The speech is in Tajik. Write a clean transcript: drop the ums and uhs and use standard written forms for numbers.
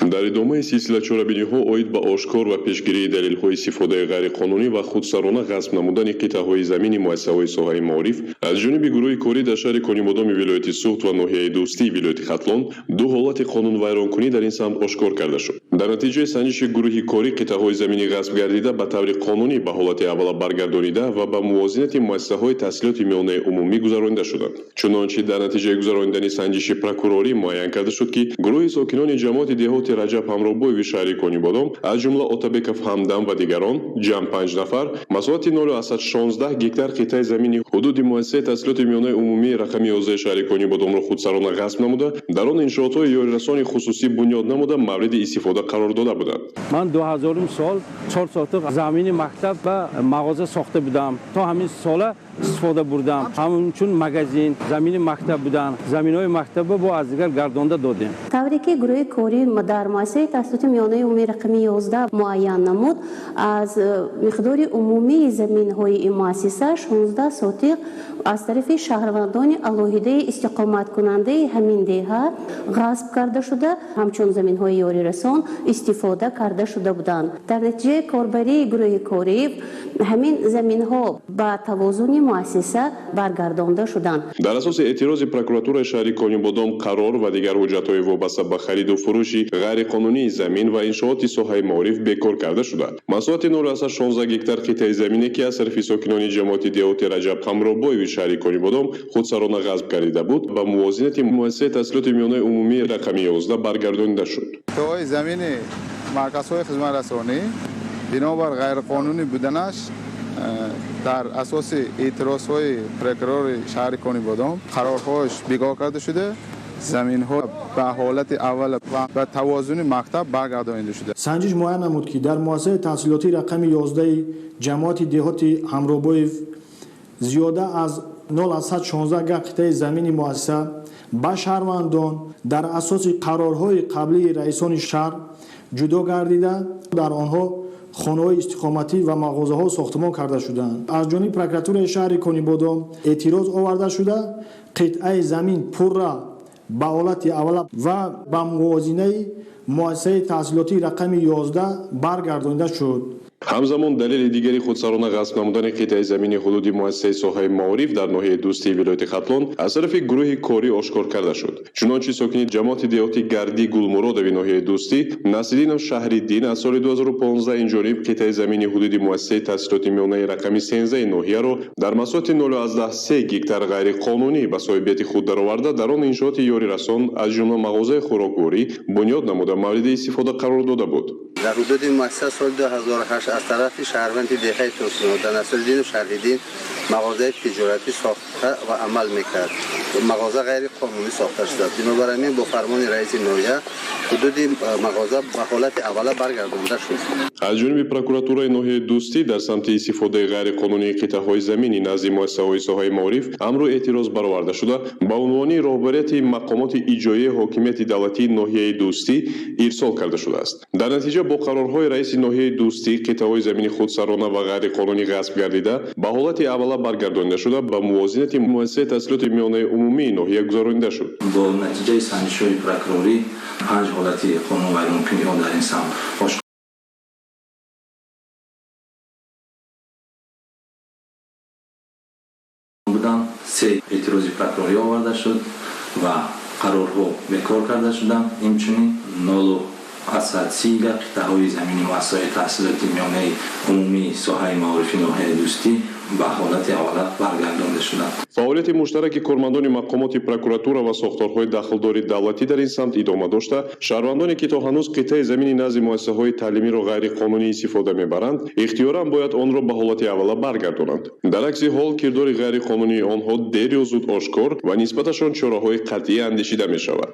Дар идомаи силсила чорабиниҳо оид ба ошкор ва пешгирии далелҳои истифодаи ғайриқонунӣ ва худсарона ғасб намудани қитъаҳои замини муассисаҳои соҳаи маориф аз ҷониби гурӯҳи корӣ дар шаҳри Конибодоми вилояти Суғд ва ноҳияи Дӯстии вилояти Хатлон ду ҳолати қонунвайронкунӣ дар ин самт ошкор карда шуд. Дар натиҷаи санҷиши гурӯҳи корӣ қитъаҳои замини ғасб гардида ба таври қонунӣ ба ҳолати аввала баргардонида ва ба мувозинати муассисаҳои таҳсилоти миёнаи умумӣ гузаронида шуданд. Чунончи дар натиҷаи гузаронидани санҷиши прокурорӣ муайян карда шуд, ки гурӯҳи сокинони ҷамоати деҳоти Раҷаб Ҳамробоеви шаҳри Конибодом, аз ҷумла Отабеков Ҳамдам ва дигарон, ҷамъ 5 нафар, масоҳати 0,16 гектар қитъаи замини ҳудуди муассисаи таҳсилоти миёнаи умумии рақами 11 шаҳри Конибодомро худсарона ғасб намуда, дар он иншоотҳои ёрирасони хусусӣ бунёд намуда мавриди истифода қарор дода буданд. Ман 2000 сол 4 сотиқ замини мактаб ва мағоза сохта будам. То ҳамин сола истифода бурдам. Ҳамчун магазин, замини мактаб будан. Заминҳои мактабро бо аз дигар гардонда додем. Тавре ки гурӯҳи корӣ дар муассисаи таҳсилоти миёнаи умумии рақами 11 муайян намуд, аз миқдори умумии заминҳои ин муассиса 16 сотиқ аз тарафи шаҳрвандони алоҳидаи истиқоматкунандаи ҳамин деҳа ғасб карда шуда, ҳамчун заминҳои ёрирасон истифода карда шуда буданд. Дар натиҷаи корбарии гурӯҳи корӣ ҳамин заминҳо ба тавозуни муассиса баргардонда шуданд. Дар асоси эътирози прокуратураи шаҳри Конибодом қарор ва дигар ҳуҷҷатҳои вобаста ба хариду фурӯши ғайриқонунии замин ва иншооти соҳаи маориф бекор карда шуда, масоҳати 0,16 гектар қитъаи замине, ки аз тарафи сокинони ҷамоати деҳоти Раҷаб Ҳамробоеви шаҳри Конибодом худсарона ғасб гардида буд, ба мувозинати муассисаи таҳсилоти миёнаи умумии рақами 11 баргардонида шуд. Қитъаҳои замини марказҳои хизматрасонӣ бинобар ғайриқонунӣ буданаш дар асоси эътирозҳои прокурори шаҳри Конибодом қарорҳояш бекор карда шуда, заминҳо ба ҳолати аввал ва ба тавозуни мактаб баргардонида шуда. Санҷиш муайян намуд, ки дар муассисаи таҳсилотии рақами 11 ҷамоати деҳоти Ҳамробоев зиёда аз 0,16 га қитъаи замини муассиса ба шаҳрвандон дар асоси қарорҳои қаблии раисони шаҳр ҷудо гардида, дар онҳо хонаҳои истиқоматӣ ва мағозаҳо сохтмон карда шудаанд. Аз ҷониби прокуратураи шаҳри Конибодом эътироз оварда шуда, қитъаи замин пурра ба ҳолати аввала ва ба мувозинаи муассисаи таҳсилотии рақами 11 баргардонида шуд. Ҳамзамон далели дигари худсарона ғасб намудани қитъаи замини ҳудуди муассисаи соҳаи маориф дар ноҳияи Дӯстии вилояти Хатлон аз тарафи гурӯҳи корӣ ошкор карда шуд. Чунончи сокини ҷамоати деҳоти Гардӣ Гулмуродови ноҳияи Дӯстӣ Насриддинов Шаҳриддин аз соли 2015 инҷониб қитъаи замини ҳудуди муассисаи таҳсилоти миёнаи рақами 13 ноҳияро дар масоҳати 0,3 гектар ғайриқонунӣ ба соҳибияти худ дароварда, дар он иншооти ёрирасон аз ҷумла мағозаи хӯрокворӣ бунёд намуда мавриди истифода қарор дода буд. Дар ҳудуди муассиса соли 2008 аз тарафи шаҳрванди деҳаи Турсунзода Насриддинов Шаҳриддин мағозаи тиҷоратӣ сохта ва амал мекард. Мағоза ғайриқонунӣ сохта шуда. Бинобар ҳамин бо фармони раиси ноҳия ҳудуди мағоза ба ҳолати аввала баргардонда шуд. Аз ҷониби прокуратураи ноҳияи Дӯстӣ дар самти истифодаи ғайриқонунии қитъаҳои замини назди муассисаҳои соҳаи маориф амру эътироз бароварда шуда, ба унвони роҳбарияти мақомоти иҷроияи ҳокимияти давлатии ноҳияи Дӯстӣ ирсол карда шудааст. Дар натиҷа бо қарорҳои раиси ноҳияи Дӯстӣ қитъаҳои замини худсарона ва ғайриқонунӣ ғасб гардида ба ҳолати аввала баргардонида шуда, ба мувозинати муассисаи таҳсилоти миёнаи умумии ноҳия гузаронида шуд. Бо натиҷаи санҷишҳои прокурорӣ 5 ҳолати қонунвайронкуниҳо дар ин самт ошкор буданд. 3 эътирози прокурорӣ оварда шуд ва қарорҳо бекор карда шуданд. Инчунин 0,30 га қитъаҳои замини муассисаҳои таҳсилоти миёнаи умумии соҳаи маорифи ноҳияи Дӯстӣ ба ҳолати аввала баргардонда шуданд. Фаъолияти муштараки кормандони мақомоти прокуратура ва сохторҳои дахлдори давлатӣ дар ин самт идома дошта, шаҳрвандоне ки то ҳанӯз қитъаи замини назди муассисаҳои таълимиро ғайриқонунӣ истифода мебаранд, ихтиёран бояд онро ба ҳолати аввала баргардонанд. Дар акси ҳол кирдори ғайриқонунии онҳо дер ё зуд ошкор ва нисбаташон чораҳои қатъӣ андешида мешавад.